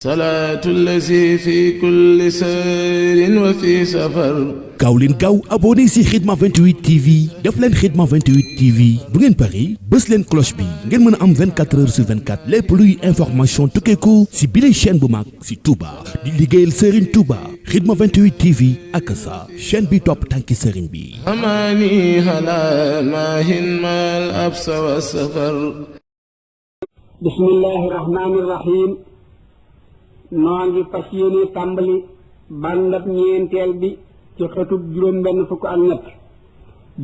salaatu lazi fi kulli sayrin wa fi safar. gaaw leen gaaw abonné si Khidma 28 TV def leen Khidma 28 TV bu ngeen pari bës leen cloche bi ngeen mën a am 24 heures sur 24 lépp luy information tukkeeku si bile chaîne bu mag si Touba di liggéeyal Serigne Touba Khidma 28 TV ak sa chaîne bi topp tànki Serigne bi. amaani ala maahin maal absa wa safar. bismillahi rahmaani rahim. noo ngi fas yéene tàmbali bàndab ñeenteel bi ci xëtub juróom benn fukk ak ñett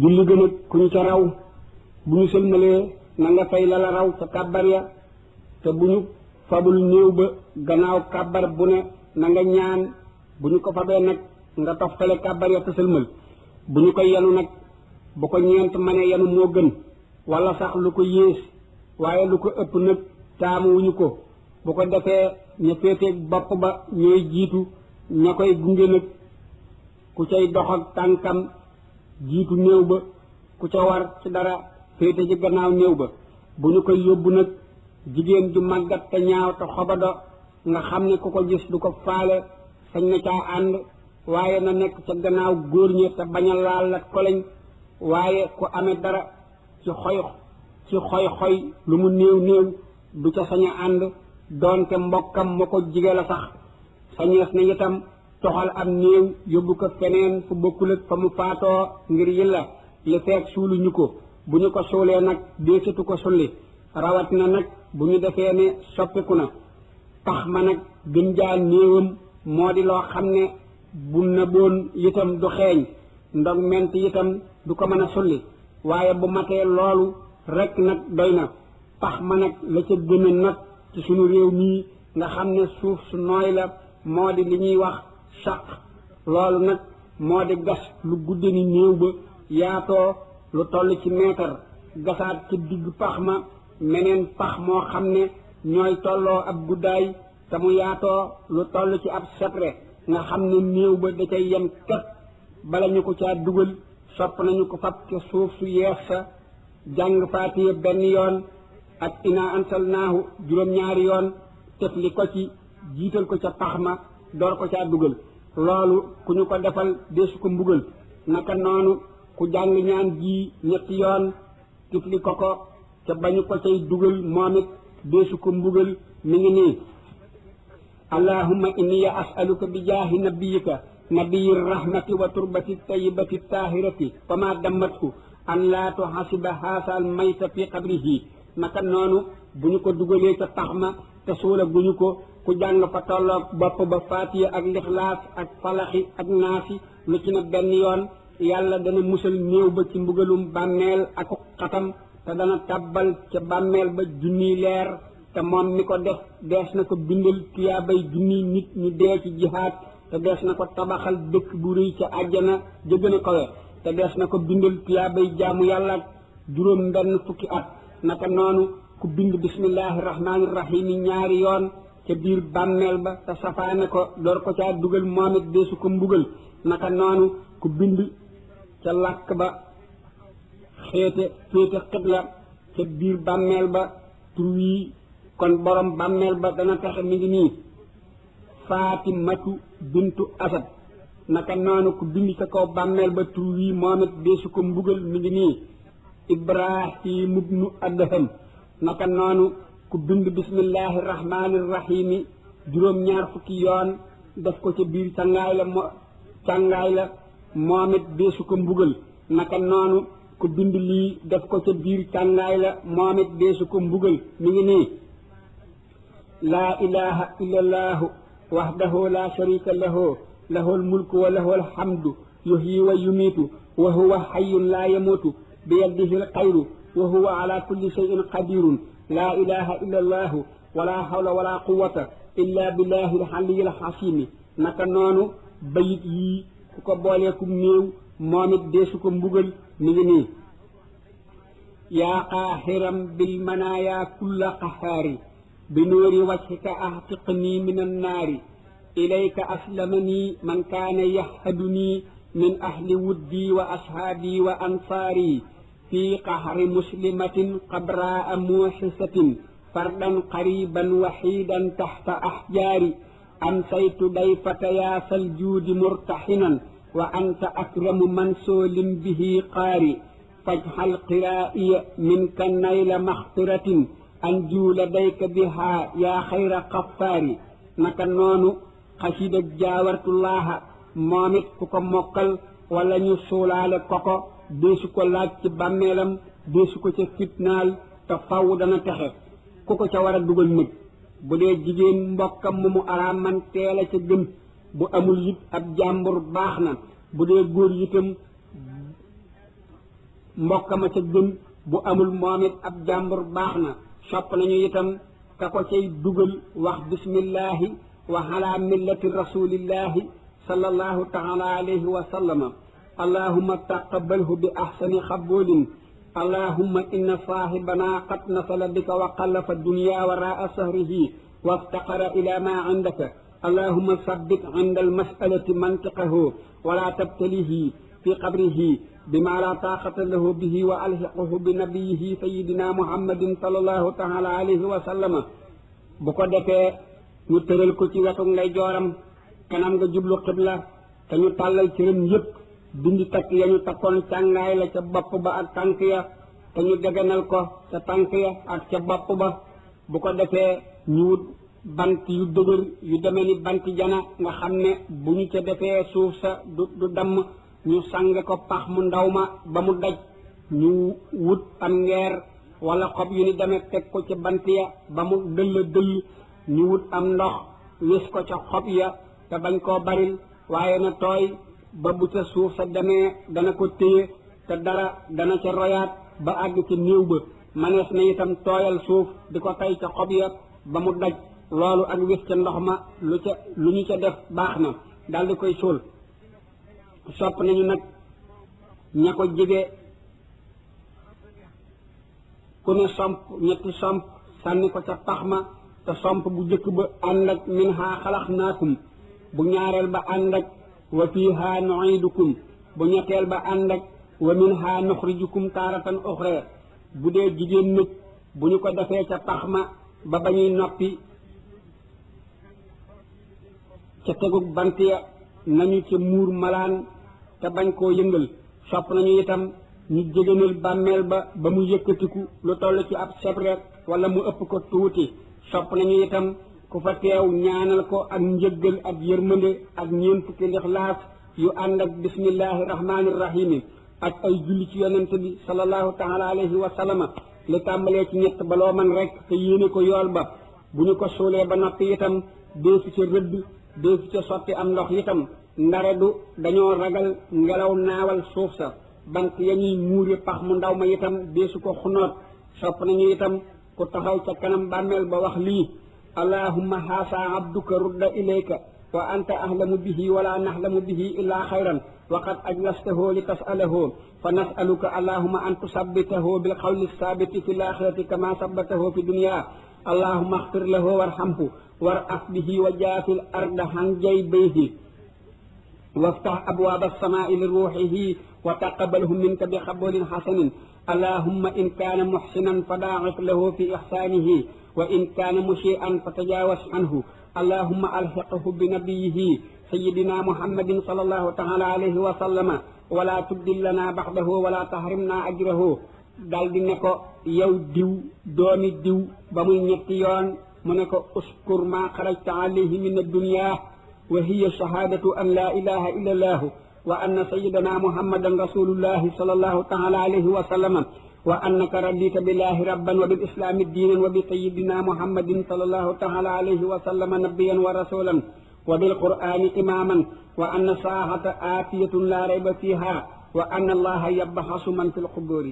julli gën ak kuñ ca raw bu ñu sëlmalee na nga fay lala raw ca kàbbar ya te bu ñu fabul néew ba gannaaw kàbbar bu ne na nga ñaan bu ñu ko fabee nag nga toftale kàbbar ya te sëlmal bu ñu ko yenu nag bu ko ñeent mane yenu moo gën wala sax lu ko yées waaye lu ko ëpp nag taamu wuñu ko bu ko defee ña féeteeg bopp ba ñooy jiitu ña koy gunge nag ku cay dox ak tànkam jiitu néew ba ku ca war ci dara féete ci gannaaw néew ba bu ñu koy yóbbu nag jigéen ju màggat te ñaaw te xobado nga xam ne ku ko gis du ko faale sañ na caa ànd waaye na nekk ca gannaaw góor ña te bañ a laal la koleñ waaye ku amee dara ci xoy lu mu néew du ca sañ a ànd doonte mbokkam ma ko jige la sax sañees na itam toxal am néew yóbbu ko feneen fu bokkul ak fa mu faatoo ngir yilla li feek suuluñu ko bu ñu ko suulee nag deesitu ko sulli rawat na nag bu ñu defee ne soppiku na pax ma nag gën jaa néewam moo di loo xam ne bu nëboon itam du xeeñ ndog ment itam du ko mën a sulli waaye bu matee loolu rekk nag doy na pax ma nag la ca gën a nag ci sunu réew mii nga xam ne suuf su nooy la moo di li ñuy wax saq loolu nag moo di gas lu gudde ni néew ba yaatoo lu toll ci meetar gasaat ci digg pax ma meneen pax moo xam ne ñooy tolloo ab guddaay te mu yaatoo lu toll ci ab setre nga xam ne néew ba da cay yem kat bala ñu ko caa dugal sopp nañu ko fab ca suuf su yeex sa jàng faatiya benn yoon ak ina ansalnaahu juróom-ñaari yoon tefli ko ci jiital ko ca pax ma door ko caa dugal loolu ku ñu ko defal deesu ko mbugal naka noonu ku jàng ñaan ji ñetti yoon tefli ko ca bañu ko cay dugal moom it deesu ko mbugal mi ngi nii allahumma inni as'aluka bi jaahi nabiyika nabiyi rahmati wa turbati tayyibati tahirati wa ma dammatku an laa tuhasiba haasal mayta fi qabrihi naka noonu bu ñu ko dugalee ca tax ma te suula gu ñu ko ku jàng fa tolloog bopp ba faatiya ak lixlaas ak falaxi ak naasi lu ci ne benn yoon yàlla dana musal néew ba ci mbugalum bàmmeel ak xatam te dana tàbbal ca bàmmeel ba junniy leer te moom mi ko def dees na ko bindal tuyaabay junniy nit ñu dee ci jihaad te dees na ko tabaxal dëkk bu rëy ca àjjana ja gën a kawe te dees na ko bindal tuyaabay jaamu yàlla ak juróom benn fukki at naka noonu ku bind bismillahi rahmaani rahim ñaari yoon ca biir bàmmeel ba te safaane ko door ko caa dugal moom it deesu ko mbugal naka noonu ku bind ca làkk ba féete xibla ca biir bàmmeel ba tur wii kon borom bàmmeel ba dana taxe mi ngi nii Faatimatu bintu Asad naka noonu ku bind ca kaw bàmmeel ba tur wii moom it deesu ko mbugal mi ngi nii Ibrahim ibnu Adham naka noonu ku bind bismillahi rahmaani rahimi juróom-ñaar fukki yoon def ko ca biir càngaay la moom it deesu ko mbugal naka noonu ku bind lii def ko ca biir càngaay la moom it deesu ko mbugal mi ngi nii laa ilaha illallahu wahdahu la sharika lahu lahul mulku wa lahul hamdu yuhyi wa yumiitu wa huwa hayyun la yamuutu biyadihi alxayru wa huwa ala kulli shay'in qadirun laa ilaha illa allahu wala hawla wala quwata illa billahi alxaliyi alxasimi naka noonu bayit yii ku ko booleekum néew moom it deesu ko mbugal mi ngi nii yaa qaahiram bil manaaya kulla qahaari bi nuuri wajhika ahtiqni min annaari ilayka aslamani man kaana yahaduni min ahli wuddi wa ashaabi wa ansaari في قهر مسلمة قبراء موحسة فردا قريبا وحيدا تحت أحجاري أمسيت ضيفة يا الجود مرتحنا وأنت أكرم منسول به قاري فاجعل قرائي منك النيل مغفرة أنجو لديك بها يا خير قفاري naka noonu xasida jaawartullaaha moom it ku ko mokkal wala ñu suulaale koko deesu ko laaj ci bàmmeelam deesu ko ca fitnaal te faw dana texe ku ko ca war a dugal nag bu dee jigéen mbokkam mu araam man teela ca gën bu amul it ab jàmbur baax na bu dee góor itam mbokkama ca gën bu amul moom it ab jàmbur baax na sopp nañu itam ka ko cay dugal wax bismillahi wa ala millati rasulillahi sallallahu taala alayhi wa sallama allahumma taqabbalhu bi ahsani xabulin allahumma inna sahibana qad nasala bika wa qallafa dunya waraa sahrihi waftaqara ila ma indaka allahumma sabbit inda almasalati mantiqahu wala tabtalihi fi qabrihi bima la taqata lahu bihi wa alhiqahu bi nabiyihi sayidina muhammadin sallallahu taala alayhi wa sallama bu ko defee ñu tëral ko ci wetu ngay jooram kanam nga jublu xibla te ñu tàllal cëram yépp dindi takk ya ñu takkoon càngaay la ca bopp ba ak tànk ya te ñu deganal ko ca tànk ya ak ca bopp ba bu ko defee ñu wut bant yu dëgër yu demee ni bant jana nga xam ne bu ñu ca defee suuf sa du damm ñu sange ko pax mu ndaw ma ba mu daj ñu wut am ngeer wala xob yu ni demee teg ko ca bant ya ba mu dëll ñu wut am ndox wis ko ca xob ya te bañ koo baril waaye na tooy ba bu ca suuf sa demee dana ko téye te dara dana ca royaat ba àgg ca néew ba manees na itam tooyal suuf di ko tay ca xob ya ba mu daj loolu ak wis ca ndox ma lu ñu ca def baax na daal di koy suul sopp nañu nag ña ko jege ku ne somp ñetti somp sànni ko ca pax ma te somp bu jëkk ba ànd ak minha xalaxnaakum bu ñaareel ba ànd ak wa fiha nuidukum bu ñetteel ba ànd ak wa minha nuxrijukum taaratan uxra bu dee jigéen nag bu ñu ko defee ca pax ma ba bañuy noppi ca tegug bant ya nañu ca muur malaan te bañ koo yëngal sopp nañu itam ñu jégénal bàmmeel ba mu yëkkatiku lu toll ci ab sebret wala mu ëpp ko tuuti sopp nañu itam ku fa teew ñaanal ko ak njëggal ak yërmande ak ñeent fukki lixlaas yu ànd ak bismillahi rahmani rahimi ak ay julli ci yonente bi sallallahu taala alayhi wa sallama li tàmbalee ci ñett ba loo man rek te yéene ko yool ba bu ñu ko suulee ba noppi itam deesu ca rëdd deesu ca sotti am ndox itam ndare du dañoo ragal ngelaw naawal suuf sa bant ya ñuy muure pax mu ndaw ma itam deesu ko xunoot sopp nañu itam ku taxaw ca kanam bàmmeel ba wax lii allahumma haasa abduka rudda ilayka wa anta ahlamu bihi wala nahlamu bihi illa xayran wa qad ajlastahu li tasalahu fa nasaluka allahumma an tusabbitahu bil qawli sabiti fi laxirati kama sabbatahu fi dunya allahumma axfir lahu warhamhu waraf bihi wa jaafil arda han jaybayhi وافتح أبواب السماء لروحه وتقبله منك بقبول حسن اللهم إن كان محسنا فضاعف له في إحسانه وإن كان مسيئا فتجاوز عنه اللهم ألحقه بنبيه سيدنا محمد صلى الله تعالى عليه وسلم ولا تبدل لنا بعده ولا تحرمنا أجره daldi ne ko yow diw doomi diw ba muy ñetti yoon mu ne ko uskur ma xarajta alayhi min ad-dunya وهي شهادة أن لا إله إلا الله وأن سيدنا محمدا رسول الله صلى الله تعالى عليه وسلم وأنك رضيت بالله ربا وبالإسلام دينا وبسيدنا محمد صلى الله تعالى عليه وسلم نبيا ورسولا وبالقرآن إماما وأن الساعة آتية لا ريب فيها وأن الله يبحث من في القبور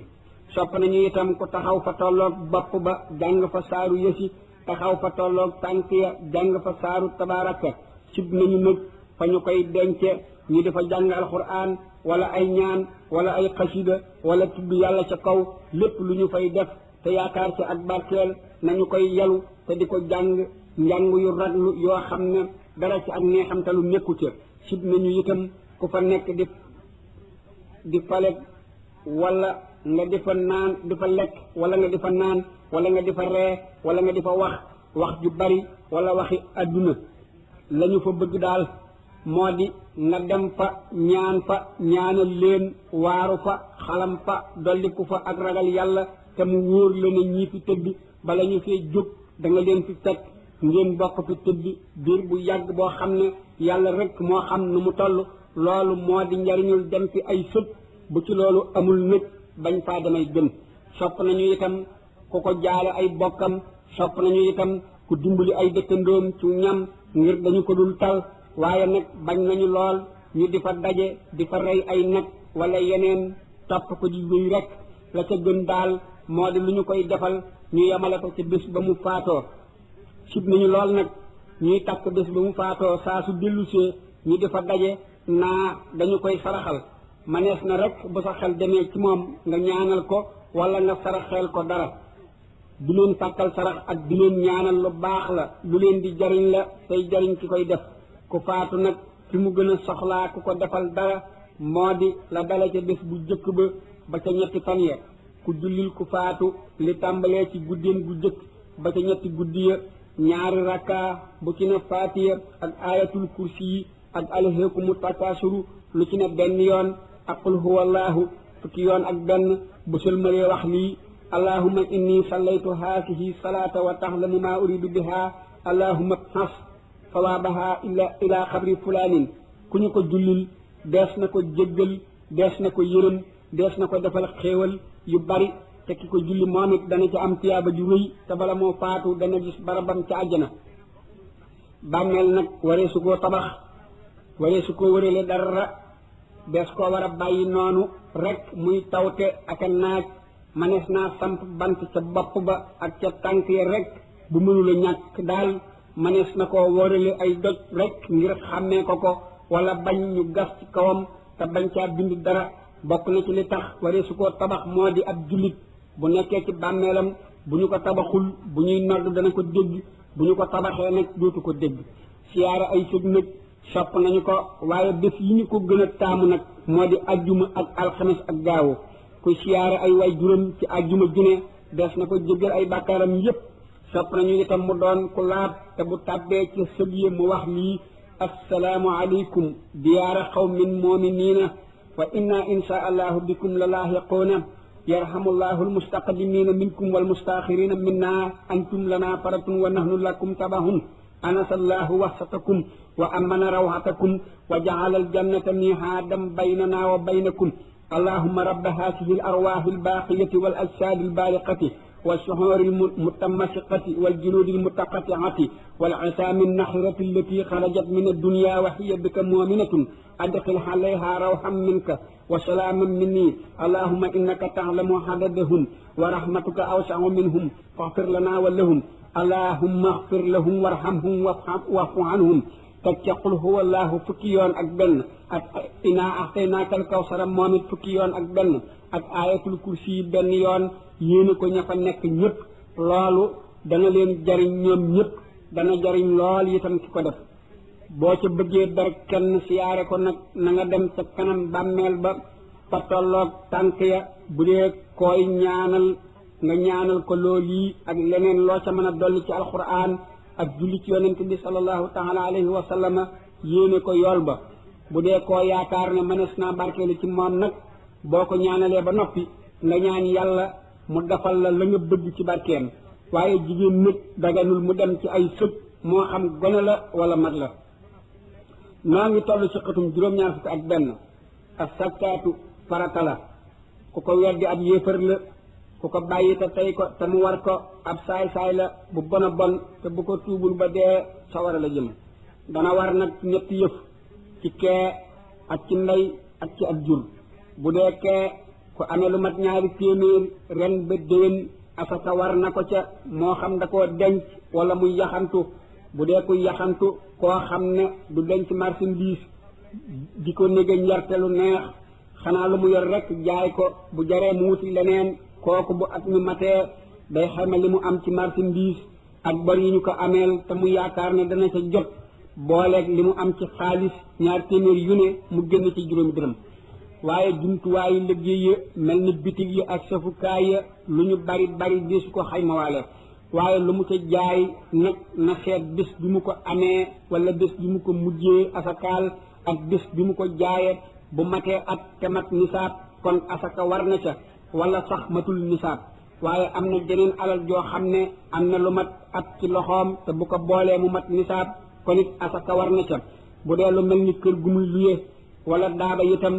sopp nañu itam ku taxaw fa tolloog bopp ba jàng fa saaru yësi taxaw fa tolloog tànk ya jàng fa saaru tabaraka sib nañu nag fa ñu koy dence ñu di fa jàng alquran wala ay ñaan wala ay xasida wala tudd yàlla ca kaw lépp lu ñu fay def te yaakaar ci ak barkeel nañu koy yalu te di ko jàng njàng yu raglu yoo xam ne dara ci ak neexamtalu nekku ca sib nañu itam ku fa nekk di falet wala nga di fa naan di fa lekk wala nga di fa naan wala nga di fa ree wala nga di fa wax ju bari wala waxi adduna lañu fa bëgg daal moo di nga dem fa ñaanal leen waaru fa xalam fa dolliku fa ak ragal yàlla te mu wóor la ne ñii fi tëdd bala ñu fee jóg da nga leen fi fekk ngeen bokk fi tëdd biir bu yàgg boo xam ne yàlla rek moo xam nu mu toll loolu moo di njariñul dem fi ay sët bu ci loolu amul nag bañ faa demay gën sopp nañu itam ku ko jaale ay bokkam sopp nañu itam ku dimbali ay dëkkandoom ci ñam ngir dañu ko dul tal waaye nag bañ nañu lool ñu di fa daje di fa rey ay nag wala yeneen topp ko di wéy rek la ca gën daal moo di lu ñu koy defal ñu yemale ko ci bés ba mu faatoo sib nañu lool nag ñuy takk bés ba mu faatoo saa su dellusee ñu di fa daje naa dañu koy saraxal manees na rek bu sa xel demee ci moom nga ñaanal ko wala nga saraxeel ko dara di leen sàkkal sarax ak di leen ñaanal lu baax la lu leen di jariñ la tey jariñ ki koy def ku faatu nag fi mu gën a soxlaa ku ko defal dara moo di la dala ca bés bu jëkk ba ca ñetti fan ya ku jullil ku faatu li tàmbalee ci guddeem gu jëkk ba ca ñetti guddi ya ñaari rakka bu ci ne faatiya ak ayatul kursi yi ak alhaakumu takaasuru lu ci ne benn yoon ak qul huwallahu fukki yoon ak benn bu sëlmalee wax lii allahumma inni sallaytu haasihi salaata wa taxlamu maa uridu biha allahumma bxas sawaabaha ila xabri fulaanin ku ñu ko jullil dees na ko jéggal dees na ko yërëm dees na ko defal xéewal yu bari te ki ko julli moom it dana ci am tiyaaba ju rëy te bala moo faatu dana gis barabam ca àjjana bàmmeel nag waree su koo tabax waree su koo wërale dara des koo war a bàyyi noonu rek muy tawte ak a naaj manees naa samp bant ca bopp ba ak ca tànk ya rek bu mënula ñàkk daal manees na koo wërale ay doj rek ngir xàmmee ko wala bañ ñu gas ci kawam te bañ caa bind dara bokk na ci li tax waree su koo tabax moo di ab jullit bu nekkee ci bàmmeelam bu ñu ko tabaxul bu ñuy nodd dana ko dégg bu ñu ko tabaxee nag dootu ko dégg siyaara ay sëg nag sopp nañu ko waaye bés yi ñu ko gën a taamu nag moo di ajjuma ak alxames ak gaawu ku siyaara ay way juróom ci ajjuma june des na ko jéggal ay bàkkaaram yépp sopp nañu itam mu doon ku laab te bu tàbbee ci sëg yi mu wax lii assalaamu aleykum diyaara xawmin mu'miniina wa inna insha allahu bikum la laahiquuna yarhamullahu almustaqdimina minkum walmustaxirina minna antum lana faratun wa nahnu lakum tabahun anasallahu waxsatakum wa amana rawhatakum wa jaala aljannata mihaadan baynana wa baynakum allahumma rabba hadihi alarwahi albaqiyati wal ajsadi albaliqati والشعور المتمسقة والجلود المتقطعة والعصام النحرة التي خرجت من الدنيا وهي بك مؤمنة أدخل عليها روحا منك وسلاما مني اللهم إنك تعلم عددهم ورحمتك أوسع منهم فاغفر لنا ولهم اللهم اغفر لهم وارحمهم واعف عنهم تقول هو الله فكيون أكبر إنا أعطيناك الكوثر مومد فكيون أكبر ak ayatul kursi benn yoon yéene ko ña fa nekk ñëpp loolu dana leen jariñ ñoom ñëpp dana jariñ lool itam ki ko def boo ca bëggee dara kenn siyaare ko nag na nga dem ca kanam bàmmeel ba fa tolloog tànk ya bu dee koy ñaanal nga ñaanal ko loolu yi ak leneen loo ca mën a dolli ci alquran ak julli ci yonent bi sallallahu taala alayhi wa sallama yéene ko yool ba bu dee koo yaakaar ne mënees naa barkeelu ci moom nag boo ko ñaanalee ba noppi nga ñaan yàlla mu defal la nga bëgg ci barkeem waaye jigéen nit daganul mu dem ci ay sëg moo xam gone la wala mag la noo ngi toll ci xatum juróom-ñaar fukk ak benn ak sakkaatu farata la ku ko weddi ab yéefar la ku ko bàyyi te tey ko te mu war ko ab saay-saay la bu bon a bon te bu ko tuubul ba dee sawara la jëm dana war nag ñetti yëf ci kee ak ci ndey ak ci ab jur bu dee kee ku amee lu mat ñaari téeméer ren ba déwén asaka war na ko ca moo xam da koo denc wala muy yaxantu bu dee ku yaxantu koo xam ne du denc marchandise di ko nége njarte lu neex xanaa lu mu yor rek jaay ko bu jaree mu wuti leneen kooku bu at mi matee day xame li mu am ci marchandise ak bor yi ñu ko ameel te mu yaakaar ne dana ca jot booleeg li mu am ci xaalis ñaar téeméer yu ne mu génn ci juróomi dërëm waaye jumtuwaayu liggéey ya mel ni bitig yi ak safukaay ya lu ñu bari bari deesu ko xaymawaale waaye lu mu ca jaay nag na seet bés bi mu ko amee wala bés bi mu ko mujjee asakaal ak bés bi mu ko jaayee bu matee at te mat nisaab kon asaka war na ca wala sax matul nisaab waaye am na jeneen alal joo xam ne am na lu mat at ci loxoom te bu ko boolee mu mat nisaab kon it asaka war na ca bu dee lu mel ni kër gu muy luye wala daaba itam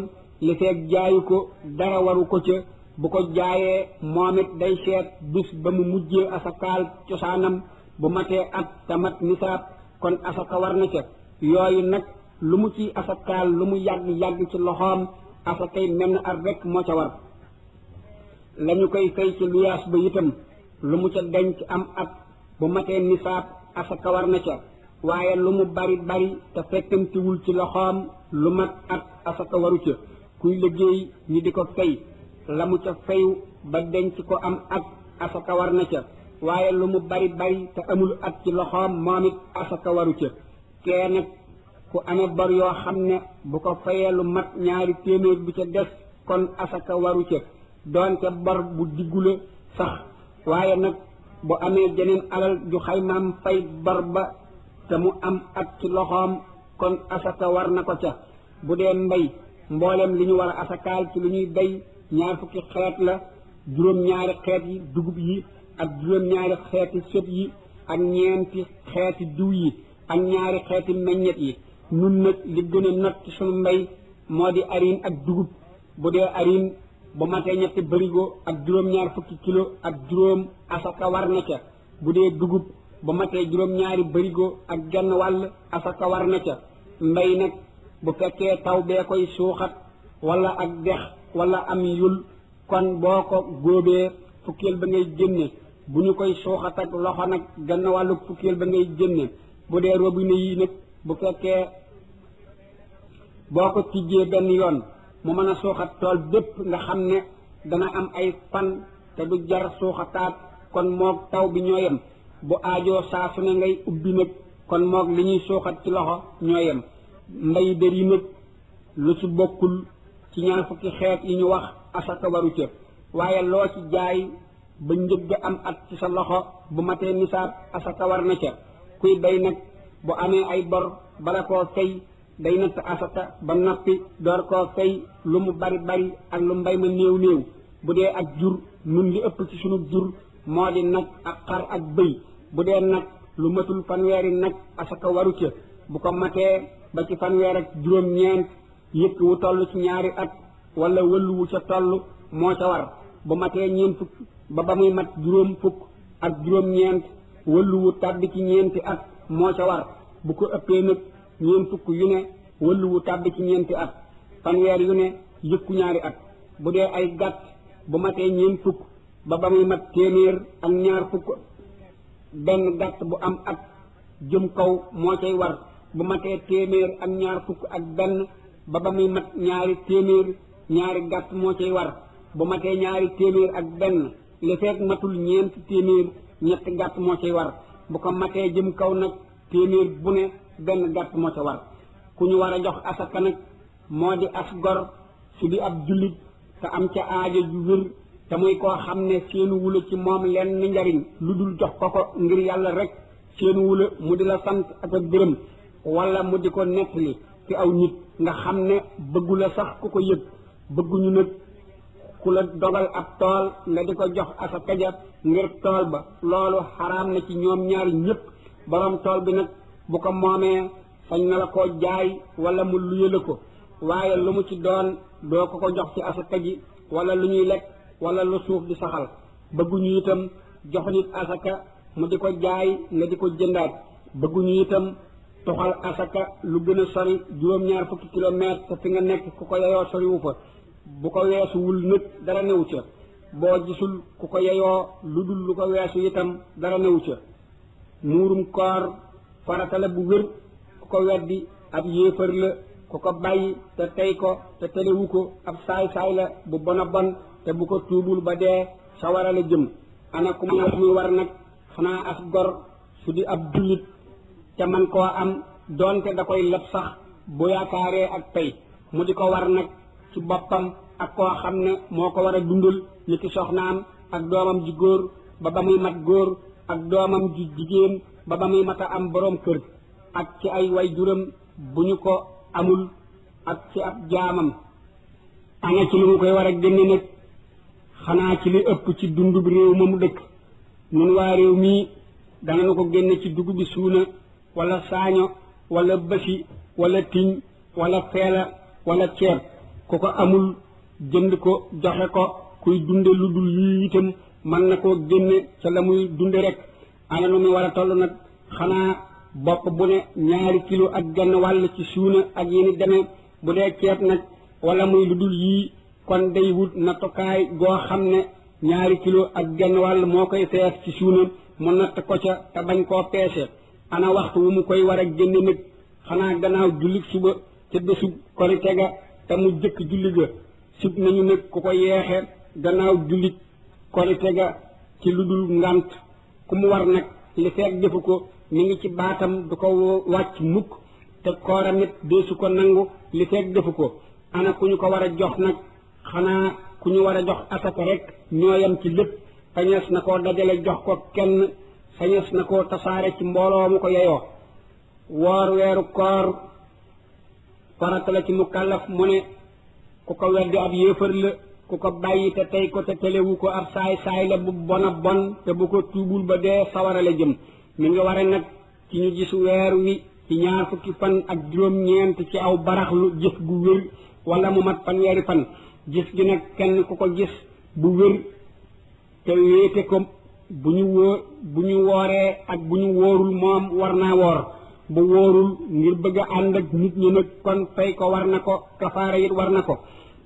li feeg jaayu ko dara waru ko ca bu ko jaayee moom it day seet bis ba mu mujjee asakaal cosaanam bu matee at te mat nisaab kon asaka war na ca yooyu nag lu mu ci asakaal lu mu yàgg ci loxoom asakay menn at rek moo ca war lañu koy fay ci luyaas ba itam lu mu ca denc am at bu matee nisaab asaka war na ca waaye lu mu bari bari te fekkantiwul ci loxoom lu mat at asaka waru ca kuy liggéey ñi di ko fay la mu ca fayu ba denc ko am at asaka war na ca waaye lu mu bari bari te amul at ci loxoom moom it asaka waru ca kee nag ku amee bor yoo xam ne bu ko fayee lu mat ñaari téeméer bi ca des kon asaka waru ca doonte bor bu diggule sax waaye nag bu amee jeneen alal ju xaymaam fay bor ba te mu am at ci loxoom kon asaka war na ko ca bu dee mbay mboolem li ñu war a asakaal ci lu ñuy bay 20 xeet la juróom-ñaari xeet yi dugub yi ak juróom-ñaari xeeti sëb yi ak ñeenti xeeti diw yi ak ñaari xeeti meññet yi nun nag li gën a not ci sunu mbay moo di arine ak dugub bu dee arine bu matee ñetti barigo ak juróom-ñaar fukki kilo ak juróom asaka war na ca bu dee dugub bu matee juróom-ñaari barigo ak genn wàll asaka war na ca mbay nag bu fekkee taw bee koy suuxat wala ak dex wala am yul kon boo ko góobee fukkeel ba ngay génne bu ñu koy suuxat ak loxo nag genn wàllu fukkeel ba ngay génne bu dee robinet yi nag bu fekkee boo ko tijjee benn yoon mu mën a suuxat tool bépp nga xam ne dana am ay fan te du jar suuxataat kon moog taw bi ñoo yem bu aajoo saa su ne ngay ubbi nag kon moog li ñuy suuxat ci loxo ñoo yem mbay dër yi nag lu ci bokkul ci 20 xeet yi ñu wax asaka waru ca waaye loo ci jaay ba njëgg am at ci sa loxo bu matee nisaab asaka war na ca kuy bay nag bu amee ay bor bala koo fay day natt asaka ba noppi door koo fay lu mu bari bari ak lu mbay ma néew néew bu dee ak jur nun li ëpp ci sunu jur moo di nag ak xar ak bëy bu dee nag lu matul fanweeri nag asaka waru ca bu ko matee ba ci fanweer ak juróom-ñeent yëkk wu toll ci 2 at wala wëllu wu ca toll moo ca war bu matee 4 fukk ba muy mat 4 fukk ak juróom-ñeent wëllu wu tàbbi ci 4 at moo ca war bu ko ëppee nag 4 fukk yu ne wëllu wu tàbbi ci 4 at fanweer yu ne yëkku 2 at bu dee ay gàtt bu matee 4 fukk ba muy mat 100 ak 2 fukk benn gàtt bu am at jëm kaw moo cay war bu matee 100 ak 2 fukk ak benn ba muy mat 2 téeméer 2 gàtt moo cay war bu matee 2 téeméer ak benn li fekk matul 4 téeméer 2 gàtt moo cay war bu ko matee jëm kaw nag téeméer bu ne benn gàtt moo ca war ku ñu war a jox asaka nag moo di as gor su di ab jullit te am ca aajo ju wér te muy koo xam ne seenu wula ci moom lenn njariñ lu dul jox ko ngir yàlla rek seenu wula mu di la sant ak a gërëm wala mu di ko nettali ci aw nit nga xam ne bëggu la sax ku ko yëg bëgguñu nag ku la dogal ab tool nga di ko jox asaka ja ngir tool ba loolu xaraam na ci ñoom ñaari ñëpp borom tool bi nag bu ko moomee sañ na la koo jaay wala mu luye la ko waaye lu mu ci doon doo ko jox ci asaka ji wala lu ñuy lekk wala lu suuf di saxal bëgguñu itam jox nit asaka mu di ko jaay nga di ko jëndaat bëgguñu itam toxal asaka lu gën a sori 2 kilomètre te fi nga nekk ku ko yeyoo soriwu fa bu ko weesuwul nag dara newu ca boo gisul ku ko yeyoo lu dul lu ko weesu itam dara newu ca muurum koor farata la bu wér ku ko weddi ab yéefar la ku ko bàyyi te tey ko te telewu ko ab saay-saay la bu bona bon te bu ko tuubul ba dee sawara la jëm ana ku muy war nag xanaa as gor su di ab jullit te man koo am doonte da koy leb sax bu yaakaaree ak pay mu di ko war nag ci ci boppam ak koo xam ne moo ko war a dundal ni ki soxnaam ak doomam ji góor ba ba muy mat góor ak doomam ji jigéen ba ba muy mat a am boroom kër ak ci ay way juram bu ñu ko amul ak ci ab jaamam. ana ci li mu koy war a génne nag xanaa ci li ëpp ci dundub réew ma mu dëkk. nun waa réew mii danañu ko génne ci dugub bi suuna wala saaño wala bësi wala tiñ wala feela wala ceeb ku ko amul jënd ko joxe ko kuy dunde lu dul yii itam mën na koo génne ca la muy dunde rek. ana nu muy war a toll nag xanaa bopp bu ne 2 kilo ak genn wàll ci suuna ak yéni demee bu dee ceeb nag wala muy lu dul yii kon day wut nattukaay goo xam ne 2 kilo ak genn wàll moo koy fees ci suuna mu natt ko ca te bañ koo peese. ana waxtu wu mu koy war a génne nag xanaa gannaaw jullit suba ca bésub korite ga te mu jëkk julli ga sib nañu nag ku ko yeexe gannaaw jullit korite ga ci lu dul ngant. ku mu war nag li feek defu ko mi ngi ci baatam du ko wàcc mukk te kooramit deesu ko nangu li feek defu ko. ana ku ñu ko war a jox nag xanaa ku ñu war a jox asaka rek ñooyam ci lépp. sañees na koo dajale jox ko kenn sañees na koo tasaare ci mbooloo mu ko yeyoo. woor weeru koor farata la ci mukallaf mu ne ku ko weddi ab yéefar la ku ko bàyyi te tey ko te telewu ko ab saay la bu bona bon te bu ko tuubul ba dee sawara la jëm. mi ngi ware nag ci ñu gis weer wi ci 2 fukki fan ak juróom-ñeent ci aw baraxlu gis gu wér wala mu mat fanweeri fan. gis gi nag kenn ku ko gis bu wér te wéete ko bu ñu wooree ak bu ñu wóorul moom war naa woor. bu wóorul ngir bëgg a ànd ak nit ñi nag kon fay ko war na ko kafaara it war na ko.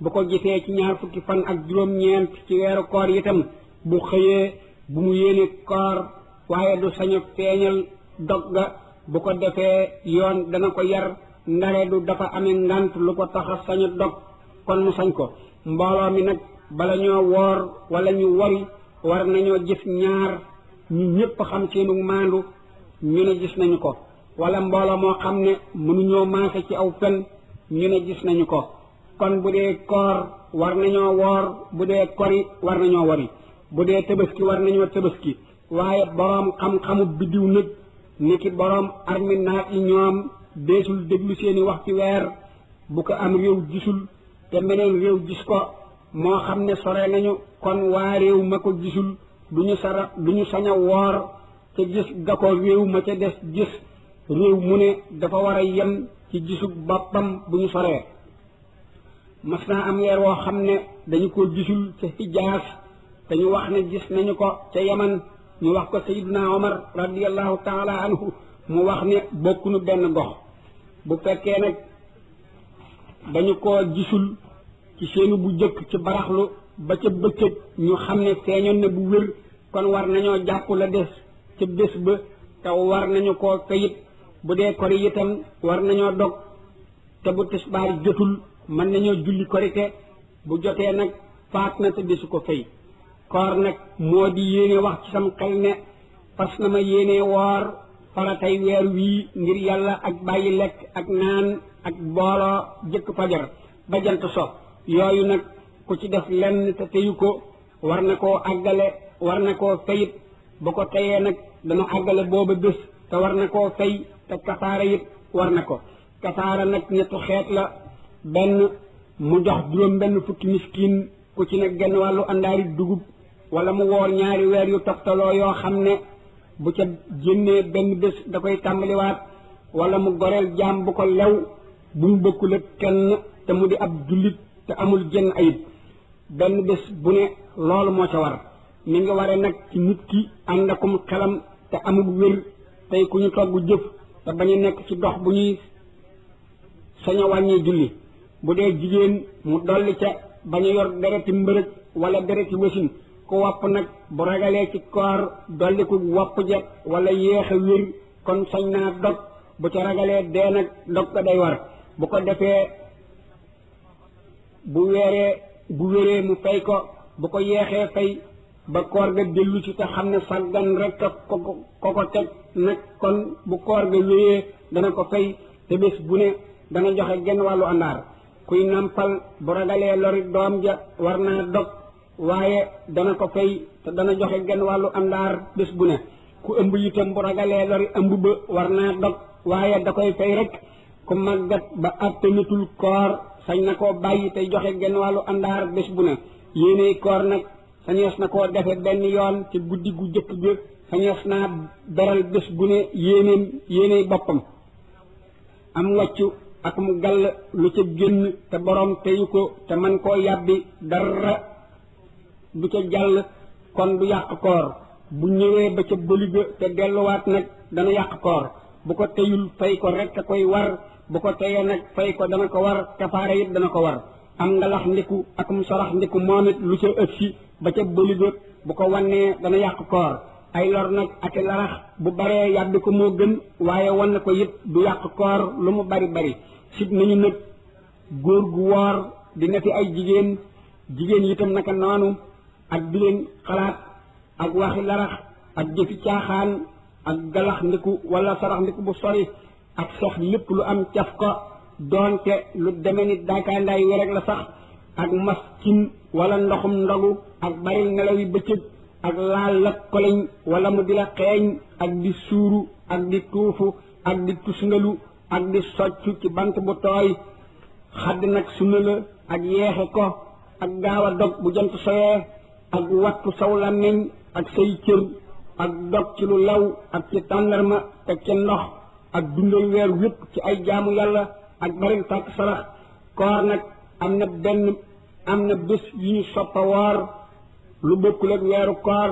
bu ko gisee ci 2 fukki fan ak juróom-ñeent ci weeru koor itam bu xëyee bu mu yéene koor waaye du sañ a feeñal dog ga. bu ko defee yoon dana ko yar ndare du dafa amee ngant lu ko tax a sañ a dog kon mu sañ ko. mbooloo mi nag bala ñoo woor wala ñu wari war nañoo gis ñaar ñu ñëpp xam seenu maandu ñu ne gis nañu ko wala mbooloo moo xam ne mënuñoo maase ci aw fen ñu ne gis nañu ko. kon bu dee koor war nañoo woor bu dee kori war nañoo wari bu dee tëbaski war nañoo tëbaski. waaye boroom xam-xamu biddiw nag ni ki boroom armi naat yi ñoom deesul déglu seeni wax ci weer bu ko am réew gisul te meneen réew gis ko moo xam ne sore nañu kon waa réew ma ko gisul duñu sañ a woor ca gis ga ko réew ma ca des gis. réew mu ne dafa war a yem ci gisug boppam bu ñu soree. mas naa am weer woo xam ne dañu ko gisul ca Hijaas te ñu wax ne gis nañu ko ca Yaman ñu wax ko Sayyiduna Omar radiyallahu taala anhu mu wax ne bokkunu benn gox. bu fekkee nag dañu ko gisul ci seenu bu jëkk ci baraxlu ba ca bëccëg ñu xam ne feeñoon na bu wér kon war nañoo jàpp la des ca bés ba te war nañu koo fayit. bu dee kori itam war nañoo dog te bu tisbaar jotul mën nañoo julli korite bu jotee nag faat na te desu ko fay. koor nag moo di yéene wax ci sam xel ne fas na ma yéene woor faratay weer wii ngir yàlla ak bàyyi lekk ak naan ak booloo jëkk fajar ba jant so. yooyu nag ku ci def lenn te teyu ko war na koo àggale war na koo fayit. bu ko teyee nag dana àggale booba bés te war na koo fay te kafaara it war na ko. kafaara nag 2 xeet la. benn mu jox 7 fukki miskin ku ci ne genn wàllu àndaari dugub wala mu woor 2 weer yu toftaloo yoo xam ne bu ca génnee benn bés da koy tàmbaliwaat wala mu goreel jaam bu ko lew bu mu bokkul ak kenn te mu di ab jullit te amul jenn ayib. benn bés bu ne loolu moo ca war. mi ngi ware nag ci nit ki ànd akum xelam te amul wér tey ku ñu togg jëf te bañ a nekk ci dox bu ñuy sañ a wàññee julli. bu dee jigéen mu dolli ca bañ a yor dereti mbërëg wala dereti wasin. ku wopp nag bu ragalee ci koor dolli ku wopp ja wala yéex a wér kon sañ naa dog bu ca ragalee dee nag dog ko day war. bu ko defee bu wéree mu fay ko bu ko yeexee fay ba koor ga dellu ci te xam ne sàggan rek ko teg nag kon bu koor ga wéyee dana ko fay te bés bu ne dana joxe genn wàllu àndaar. kuy nampal bu ragalee lori doom ja war naa dog waaye dana ko fay te dana joxe genn wàllu àndaar bés bu ne ku ëmb itam bu ragalee lori ëmb ba war naa dog waaye da koy fay rek ku màggat ba attanitul koor sañ na koo bàyyi tey joxe genn wàllu àndaar bés bu ne yéeney koor nag sañees na koo defe benn yoon ci guddi gu jëkk bi sañees naa beral bés bu ne yéeney boppam am wàccu ak mu gàll lu ca génn te borom teyu ko te man koo yàbbi dara du ca jàll kon du yàq koor bu ñëwee ba ca bëliga te delluwaat nag dana yàq koor bu ko teyul fay ko rek a koy war bu ko teyee nag fay ko dana ko war kafaara it dana ko war am nga lax ndiku ak mu sarax ndiku moom it lu ca ëgsi ba ca bëliga bu ko wannee dana yàq koor ay lor nag ak larax bu baree yàbbi ko moo gën waaye wan ko it du yàq koor lu mu bari bari sib nañu nag góor gu woor dina fi ay jigéen itam naka noonu ak di leen xalaat ak waxi larax ak jëfi caaxaan ak galax ndiku wala sarax ndiku bu sori ak sax lépp lu am caf ko doonte lu deme ni daakaandaay wi rek la sax ak maskin wala ndoxum ndogu ak bari nelaw yi bëccëg ak laal la koleñ wala mu di la xeeñ ak di suuru ak di tuufu ak di tusngalu ak di soccu ci bant bu tooy xadd nag sunna la ak yeexe ko ak gaaw a dog bu jant soyee ak wattu saw làmmiñ ak say cër ak dog ci lu law ak ci tàndarma teg ca ndox ak dundal weer wépp ci ay jaamu yàlla ak baril tàkk sarax koor nag am na bés yi ñu soppa woor lu bokkul ak weeru koor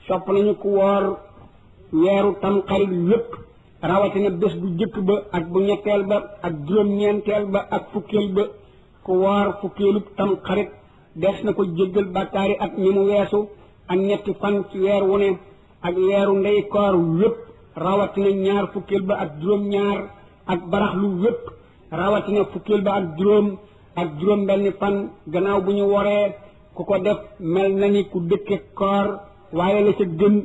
sopp nañu ku woor weeru tamxarit wépp rawatina bés bu jëkk ba ak bu ñetteel ba ak juróom-ñeenteel ba ak fukkeel ba ku woor fukkeelub tamxarit des na ko jéggal bàkkaari at ñi mu weesu ak ñetti fan ci weer wu ne ak weeru ndey koor wépp rawatina ñaar fukkeel ba ak juróom-ñaar ak baraxlu wépp rawatina fukkeel ba ak juróom benn fan gannaaw bu ñu woree ku ko def mel na ni ku dëkke koor waaye la ca gën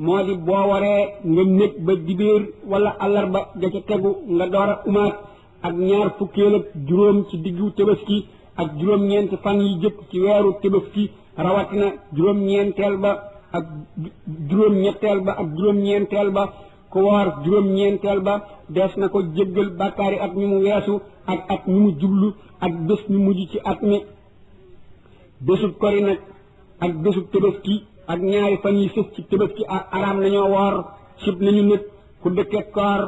moo di boo waree nga nekk ba dibéer wala àllarba ja ca tegu nga door a umaat ak ñaar fukkeel ak juróom ci diggu Tabaski ak juróom-ñeenti fan yi jëkk ci weeru Tabaski rawatina juróom-ñeenteel ba ak juróom-ñetteel ba ak juróom-ñeenteel ba ku woor juróom-ñeenteel ba des na ko jéggal bàkkaari at mi mu weesu ak at mi mu jublu ak bés mi mujj ci at mi bésub kori nag ak bésub Tabaski ak ñaari fan yi sës ci Tabaski ak araam nañoo woor sib nañu nit ku dëkke koor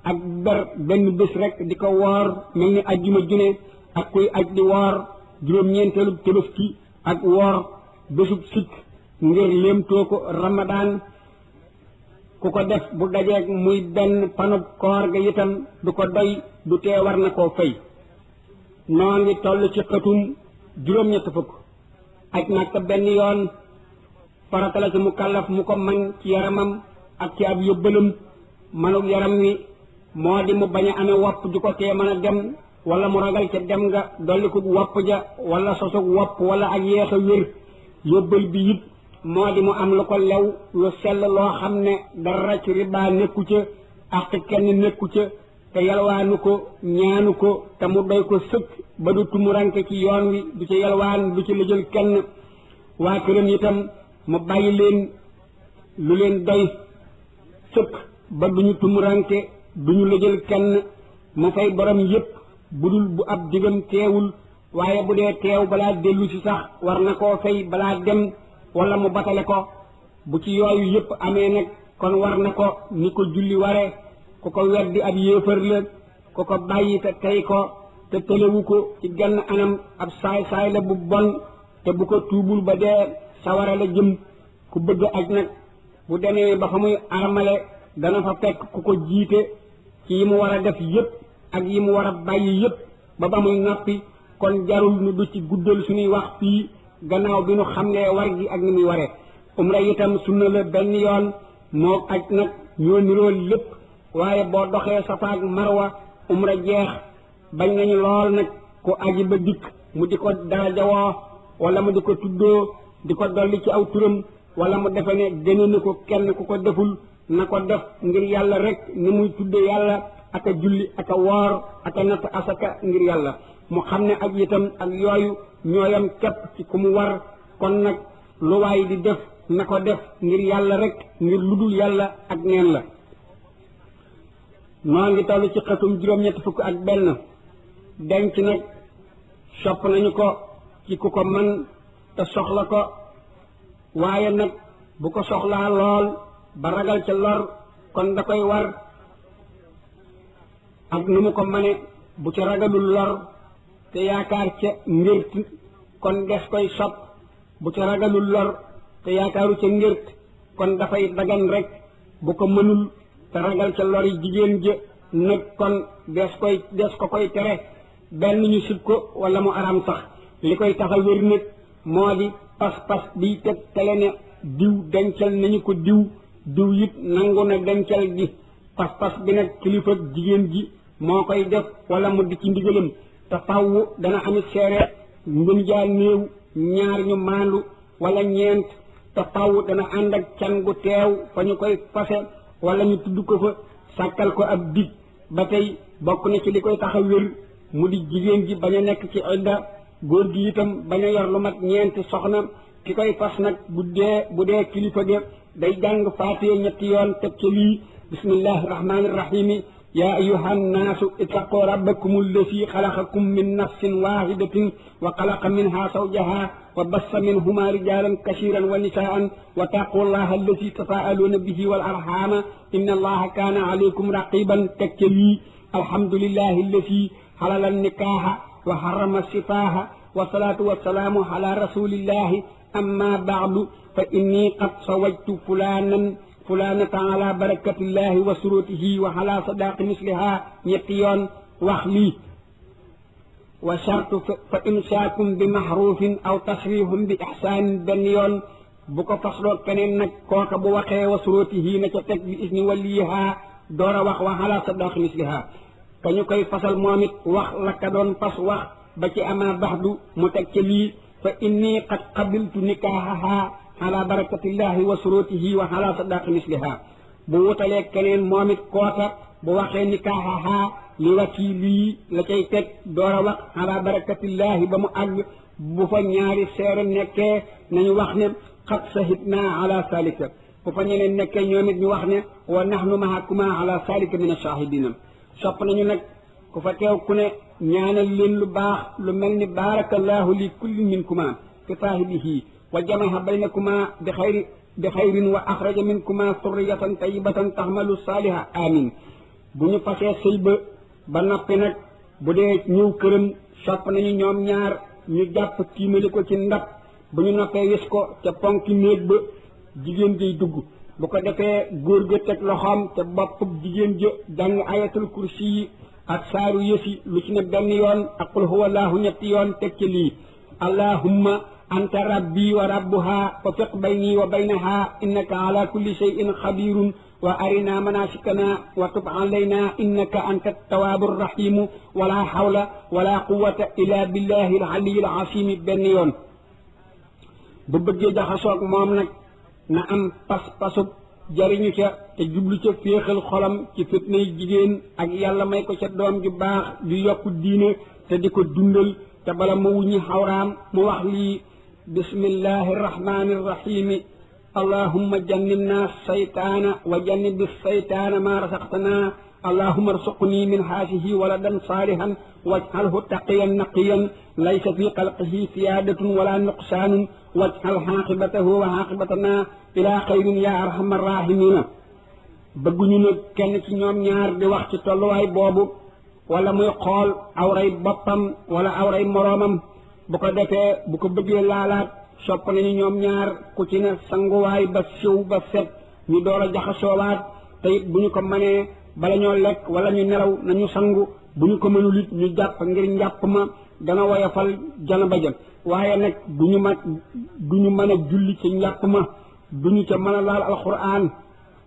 ak ber benn bés rek di ko woor mel ni ajjuma june ak kuy aj di woor juróom-ñeenteelub Tabaski ak woor bésub sikk ngir léemtoo ko Ramadan ku ko def bu dajeeg muy benn panub koor ga itam du ko doy du tee war na koo fay noo ngi toll ci xëtum juróom-ñett fukk aj Makka benn yoon farata la ci mu kàllaf mu ko man ci yaramam ak ci ab yóbbalam manug yaram wi moo di mu bañ a amee wopp ju ko tee mën a dem wala mu ragal ca dem nga dolli ko wopp ja wala sosug wopp wala ak yeex a wér yóbbal bi it moo di mu am lu ko lew lu sell loo xam ne dara ci riba nekku ca ak kenn nekku ca te yalwaanu ko ñaanu ko te mu doy ko sëkk ba du tumuranke ci yoon wi du ci yalwaan du ci lëjal kenn waa këram itam mu bàyyi leen lu leen doy sëkk ba duñu tumuranke duñu lëjal kenn mu fay borom yépp budul bu ab digam teewul waaye bu dee teew balaa dellu si sax war na koo fay balaa dem wala mu batale ko bu ci yooyu yépp amee nag kon war na ko ni ko julli ware ku ko weddi ab yéefar la ku ko bàyyi te tey ko te tëlewu ko ci genn anam ab saay-saay la bu bon te bu ko tuubul ba dee sawara la jëm ku bëgg aj nag bu demee ba fa muy armale dana fa fekk ku ko jiite ci yi mu war a def yépp ak yi mu war a bàyyi yépp ba muy noppi kon jarul nu du ci guddal suñuy wax fii gannaaw bi nu xam ne war gi ak ni muy waree umra itam sunna la benn yoon moo aj nag ñoo niroo lépp waaye boo doxee Safa ak Marwa umra jeex bañ nañu lool nag ku aji ba dikk mu di ko darajawoo wala mu di ko tuddoo di ko dolli ci aw turam wala mu defe ne gëne na ko kenn ku ko deful na ko def ngir yàlla rek ni muy tudde yàlla aka julli aka woor aka natt asaka ngir yàlla mu xam ne ak itam ak yooyu ñooyam képp ci ku mu war kon nag lu waay di def na ko def ngir yàlla rek ngir ludul yàlla ak neen la noo ngi toll ci xatum juróom-ñett fukk ak benn denc nag sopp nañu ko ci ku ko man te soxla ko waaye nag bu ko soxlaa lool ba ragal ca lor kon da koy war ak nu mu ko mane bu ca ragalul lor te yaakaar ca ngërt kon des koy sopp bu ca ragalul lor te yaakaaru ca ngërt kon dafay dagan rek bu ko mënul te ragal ca lor yi jigéen ja nag kon des ko koy tere benn ñu sib ko wala mu aram sax li koy tax a wér nag moo di pas-pas biy teg tele ne diw dencal nañu ko diw it nangu na dencal gi pas-pas bi nag kilifa jigéen ji moo koy def wala mu di ci ndigalam te faww dana amit seere ngën jaa néew ñaar ñu maandu wala ñeent te faww dana ànd ak can gu teew fa ñu koy fase wala ñu tudd ko fa sàkkal ko ab dig ba tey bokk na ci li koy tax a wér mu di jigéen ji bañ a nekk ci idda góor gi itam bañ a yor lu mat ñeenti soxna ki koy fas nag bu dee kilifa ga day jàng faatiha ñetti yoon teg ca lii bismillahi rahmani rahimi yaa ayuha nnaasu ittaqu rabbakum alladi xalaqakum min nafsin wahidatin wa xalaqa minha zawjaha wa bassa minhuma rijalan kasiran wa nisaan wa taqu llaha alladi tasaaluuna bihi wal arhama inna allaha kaana alaykum raqiban teg ca lii alhamdulillahi alladi xalala nikaaha wa harrama sifaaha wa salaatu wa salaamu ala rasulillahi amma baadu fa inni qad sawajtu fulanata ala barakatillahi wa surutihi wa ala sadaqi misliha ñetti yoon wax lii wa shartu fa imsaakum bi maxruufin aw tasrihum bi ixsaanin benn yoon bu ko fasloo keneen nag kooka bu waxee wa surutihi na ca teg bi isni waliha door a wax wa ala sadaqi misliha ka ñu koy fasal moom it wax la ka doon fas wax ba ci ama baxdu mu teg ca lii fa inni qad qabiltu nikaahaha ala barakatillahi wa surutihi wa ala sadaqi misliha bu wutalee keneen moom it koota bu waxee nikaahaha li wàcci lii la cay teg door a wax ala barakatillahi ba mu àgg bu fa ñaari seere nekkee nañu wax ne qad sahidna ala salika bu fa ñeneen nekkee ñoom it ñu wax ne wa nahnu mahakuma ala salika min ashahidina sopp nañu nag ku fa teew ku ne ñaanal leen lu baax lu mel ni barakallahu li kulli minkuma fi saahibihi wa jamaha baynakuma bi xayrin wa axraja minkuma surriyatan tayyibatan taxmalu saaliha amin bu ñu fasee sëy ba noppi nag bu dee ñëw këram sopp nañu ñoom ñaar ñu jàpp tiimali ko ci ndab bu ñu noppee wis ko ca ponki néeg ba jigéen jay dugg bu ko defee góor ga teg loxoom ca bopp jigéen ja jàng ayatul kursi yi ak saaru yësi lu ci ne benn yoon ak qul huwa allahu ñetti yoon teg ci lii allahumma anta rabbi wa rabbuha fa fiq bayni wa baynaha innaka ala kulli shay'in xabirun wa arina manasikana wa tub alayna innaka anta tawaabu rahimu wala hawla wala quwata illa billahi al aliyi al asimi benn yoon bu bëggee jaxasoog moom nag na am pas-pasub jariñu ca te jublu ca féexal xolam ci fitnay jigéen ak yàlla may ko ca doom ju baax ju yokku diine te di ko dundal te bala ma wuññi xawraam mu wax lii bismillahi rahmani rahimi allahumma jannibna saytaana wa jannibi saytaana ma rasaqtana allahumma arsuqni min haasihi waladan saalihan waj'alhu taqiyan naqiyan laysa fi xalqihi siyaadatun wala nuqsaanun waj'al xaaqibatahu wa xaaqibatana ila xayrin ya arhamar rahimina bëgguñu nag kenn ci ñoom ñaar di wax ci tolluwaay boobu wala muy xool awray boppam wala awray moroomam bu ko defee bu ko bëggee laalaat sopp nañu ñoom ñaar ku ci ne sanguwaay ba siw ba set ñu door a jaxasoowaat te it bu ñu ko mënee bala ñoo lekk wala ñu nelaw nañu sangu bu ñu ko mënul it ñu jàpp ngir njàpp ma dana woyofal janaba ja waaye nag du ñu mën a julli ci njàpp ma du ñu ca mën a laal alquran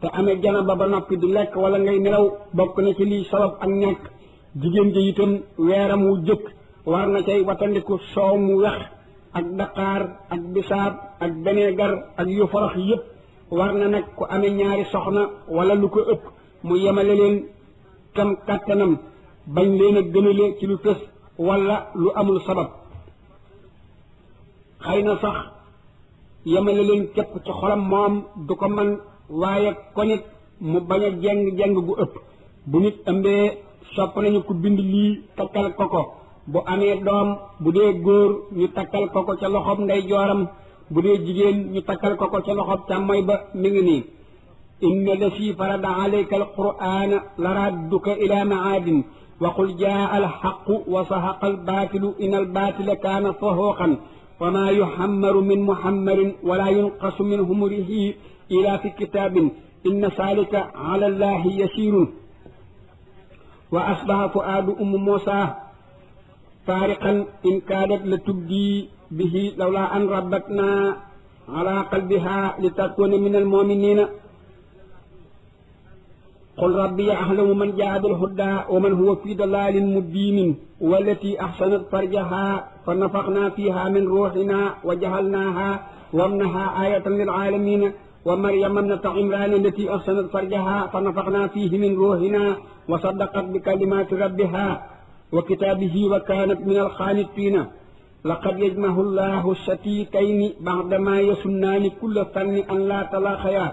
te amee janaba ba noppi di lekk wala ngay nelaw bokk na ci liy sabab ak ñàkk jigéen ji itam weeram wu jëkk war na cay watandiku soow mu wex ak daqaar ak bisaab ak beneegar ak yu forox yëpp war na nag ku amee ñaari soxna wala lu ko ëpp mu yemale leen kam kàttanam bañ leen a gënale ci lu fës wala lu amul sabab xëy na sax yemale leen képp ci xolam moom du ko man waaye konit mu bañ a jeng gu ëpp bu nit ëmbee sopp nañu ku bind lii takkal ko bu amee doom bu dee góor ñu takkal ko ca loxob ndey jooram bu dee jigéen ñu takkal ko ca loxob càmmoy ba mi ngi nii inna lasi farada alayka alqur'ana la radduka ila maadin wa qul jaa alxaqu wa sahaqa albaatilu in albaatila kaana sahuqan wa ma yuhammaru min muhammarin wala yunqasu min humurihi ila fi kitabin inna salika ala allahi yasirun wa asbaha fuaadu ummu muusa faariqan in kaadat la tubdi bihi lawla an rabbatna ala qalbiha li takuna min almuminina qul rabbi ahlamu man jaa bil huda wa man huwa fi dalalin mubinin wallati ahsanat farjaha fa nafaqna fiha min ruhina wa jahalnaha wabnaha ayatan lil alamin wa maryama ibnata imran allati ahsanat farjaha fa nafaqna fihi min ruhina wa saddaqat bi kalimati rabbiha wa kitabihi wa kanat min alqanitina laqad yajmahu llahu shatitayni ba'dama yasunnaani kulla fanni an la talaqaya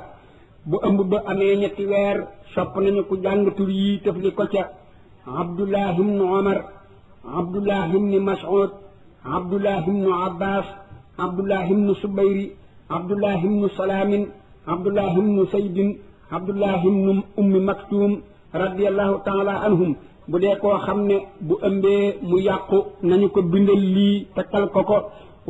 bu ëmb ba amee ñetti weer sopp nañu ku jàng tur yi tëfli ko ca abdullah ibnu omar abdullah ibnu mas'ud abdullah ibnu abbas abdullah ibnu subayri abdullah ibnu salaamin abdullah ibnu saydin abdullah ibnu ummi maktum radiallahu taala anhum bu dee koo xam ne bu ëmbee mu yàqu nañu ko bindal lii takkal ko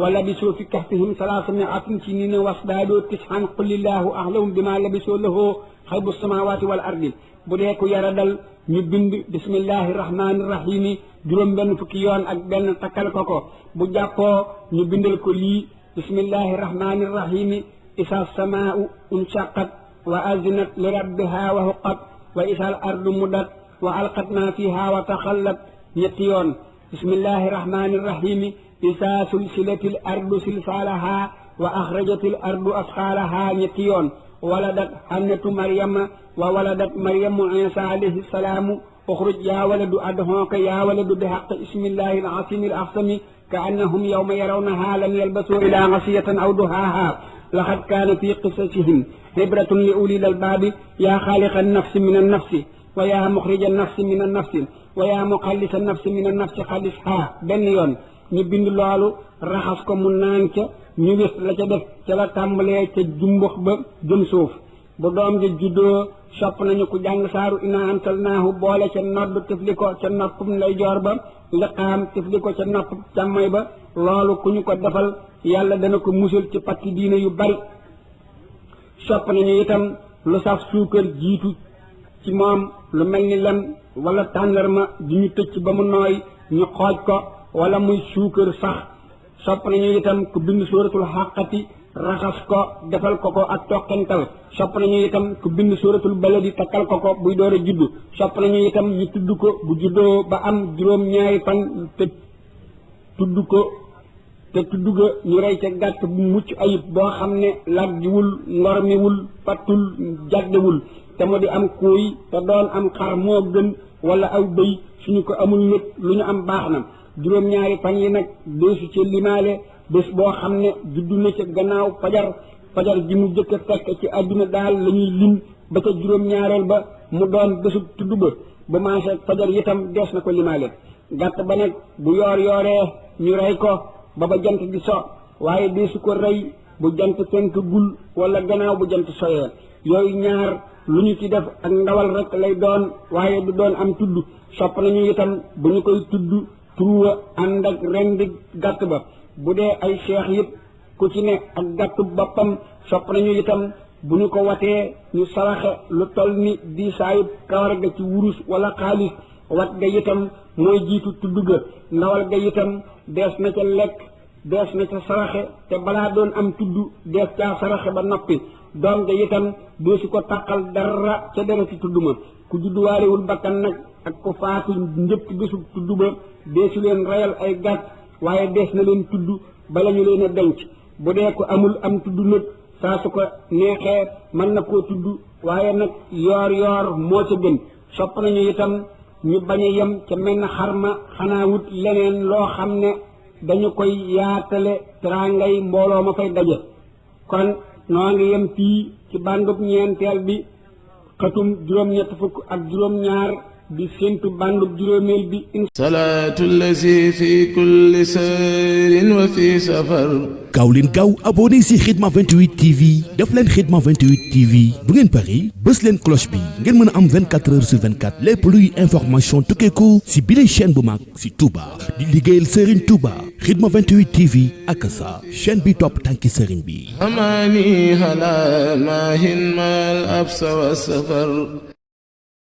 wala bisoo fi kahfihim salaasa mi'atin sinina wasdaadoo tis'an qulillahu a'lamu bima labisoo lahu xaybu samawati wal ardi bu dee ku yara dal ñu bind bismillahi rahmani rahimi juróom benn fukki yoon ak benn takkal ko bu jàppoo ñu bindal ko lii bismillahi rahmani rahimi isa samaa'u unshaqat wa azinat li rabbiha wa huqqat wa isa al ardu mudat wa alqat ma fiha wa taxallat ñetti yoon bismillahi rahmani rahimi isa sulsilatil ardu silsalaha wa axrajatil ardu asqalaha ñetti yoon waladat hannatu maryama wa waladat maryamu isa alayhi salaamu uxruj yaa waladu adhooka yaa waladu bihaqi ismillahi al asimi al ahsami ka annahum yawma yarawnaha lam yalbasu ila gasiyatan aw duhaaha laqad kaana fi qisasihim ibratun li ulil albaabi yaa xaaliqa annafsi min annafsi wa yaa muxrija annafsi min annafsi wa yaa muxallisa annafsi min annafsi xalisha benn yoon ñu bind loolu raxas ko mu naan ca ñu wis la ca def ca la tàmbalee ca jumbux ba jëm suuf bu doom ja juddoo sopp nañu ku jàng saaru inna ansalnaahu boole ca nodd tifli ko ca noppum ndeyjoor ba liqaam tifli ko ca nopp càmmoy ba loolu ku ñu ko defal yàlla dana ko musal ci patti diine yu bari sopp nañu itam lu saf suukar jiitu ci moom lu mel ni lem wala tàndarma di ñu tëcc ba mu nooy ñu xooj ko wala muy suukar sax sopp nañu itam ku bind suratul xaqati raxas ko defal ko ak toqental sopp nañu itam ku bind suratul baladi takkal ko buy door a juddu sopp nañu itam ñu tudd ko bu juddoo ba am juróom-ñaari fan te tudd ga ñu rey ca gàtt bu mucc ayib boo xam ne laggiwul ngormiwul fattul jàddewul te mu di am kuuy te doon am xar moo gën wala aw bëy suñu ko amul nit lu ñu am baax na juróom-ñaari fan yi nag deesu ci limaale bés boo xam ne juddu na ca gannaaw fajar ji mu jëkk a fekk ci àdduna daal la ñuy lim ba ca juróom-ñaareel ba mu doon bésub tudd ba maase fajar itam dees na ko limaale gàtt ba nag bu yooree ñu rey ko ba jant di so waaye deesu ko rey bu jant fenk gul wala gannaaw bu jant soyee yooyu ñaar lu ñu ci def ak ndawal rek lay doon waaye du doon am tudd sopp nañu itam bu ñu koy tudd turuwa ànd ak rendi gàtt ba bu dee ay cheikh yëpp ku ci ne ak gàtt boppam sopp nañu itam bu ñu ko watee ñu saraxe lu toll ni di saayub kawar ga ci wurus wala xaalis wat ga itam mooy jiitu tudd ga ndawal ga itam dees na ca lekk dees na ca saraxe te balaa doon am tudd dees caa saraxe ba noppi doom ga itam deesu ko taqal dara ca dara ci tudd ma ku judduwaalewul bakkan nag ak ko faatu njëkk bésu tudd ba deesu leen reyal ay gàtt waaye dees na leen tudd bala ñu leen a denc bu dee ko amul am tudd nag saa su ko neexee mën na koo tudd waaye nag yoor moo ca gën sopp nañu itam ñu bañ a yem ca menn xarma xanaa wut leneen loo xam ne dañu koy yaatale teraangay mbooloo ma fay daje kon noo ngi yem fii ci bandub ñeenteel bi xatum juróom-ñett fukk ak juróom-ñaar di séntu bandub juróomeel bi salaatu lazi fi kulli sayrin wa fi safar gaaw leen gaaw abonné si Khidma 28 TV def leen Khidma 28 TV bu ngeen pari bës leen cloche bi ngeen mën a am 24 heures sur 24 lépp luy information tukkeeku si bile chaîne bu mag si Touba di liggéeyal Serigne Touba Khidma 28 TV ak sa chaîne bi topp tànki Serigne bi amaani hala maahin mal absa wa safar